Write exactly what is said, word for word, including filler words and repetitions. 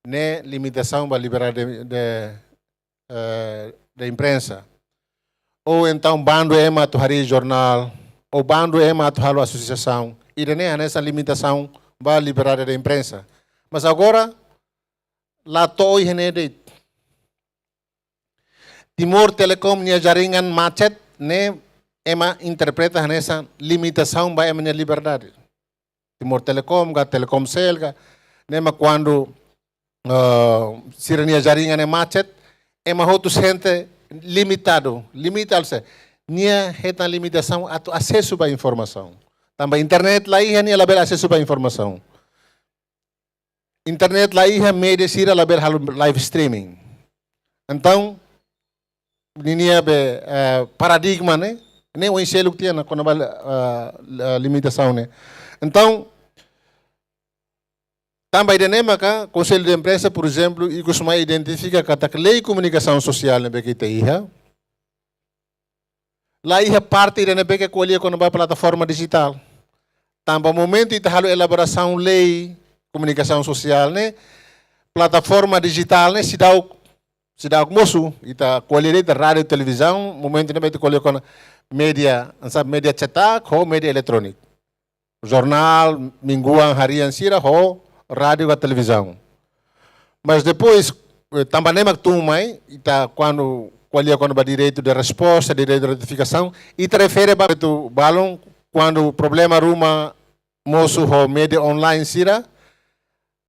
ne'e limitasaun ba liberdade de, de, eh, de imprensa. Ou entaun bandu ema atu harii jornál, ou bandu ema atu halo asosiasaun. Ida-ne'e hanesan limitasaun ba liberdade de imprensa. Mas agora, la to'o iha ne'e de'it. Timor Telecom nia jaringan macet ne'e ema interpreta hanesan limitasaun ba ema nia liberdade. Timor Telecom ka Telkomcel ka, ne'e mak kuandu, eh, sira-nia jaringan ne'e macet, ema hotu sente limitadu, limitadu se. Nia hetan limitasaun atu asesu ba informasaun. Tanba internet la iha, nia labele asesu ba informasaun. Internet la iha, média sira labele halo live streaming. Entaun, ninia be, eh, paradigma ne'e, ne'e oin seluk tiha ona kona-ba, eh, limitasaun ne'e. Entaun, tanba ida-ne'e maka Konsellu de Imprensa, por ezemplu, ikus mai identifika katak lei komunikasaun sosiál ne'ebé ke ita iha, la iha parte ida ne'ebé ke ko'alia kona-ba plataforma dijitál. Tanba momentu ita halo elaborasaun lei komunikasaun sosiál ne'e, plataforma dijitál ne'e seidauk, seidauk mosu, ita ko'alia de'it rádiu, televizaun, momentu ne'ebá ita ko'alia kona média, hanesan média cetak, ho média eletróniku. Jornál, mingguan, harian sira, ho rádiu ka televizaun. Mas depois, eh, tanba ne'e mak tun mai, ita kuandu ko'alia kona-ba direitu de resposta, direitu de notifikasaun, ita refere ba direitu balun kuandu problema ruma mosu ho média online sira,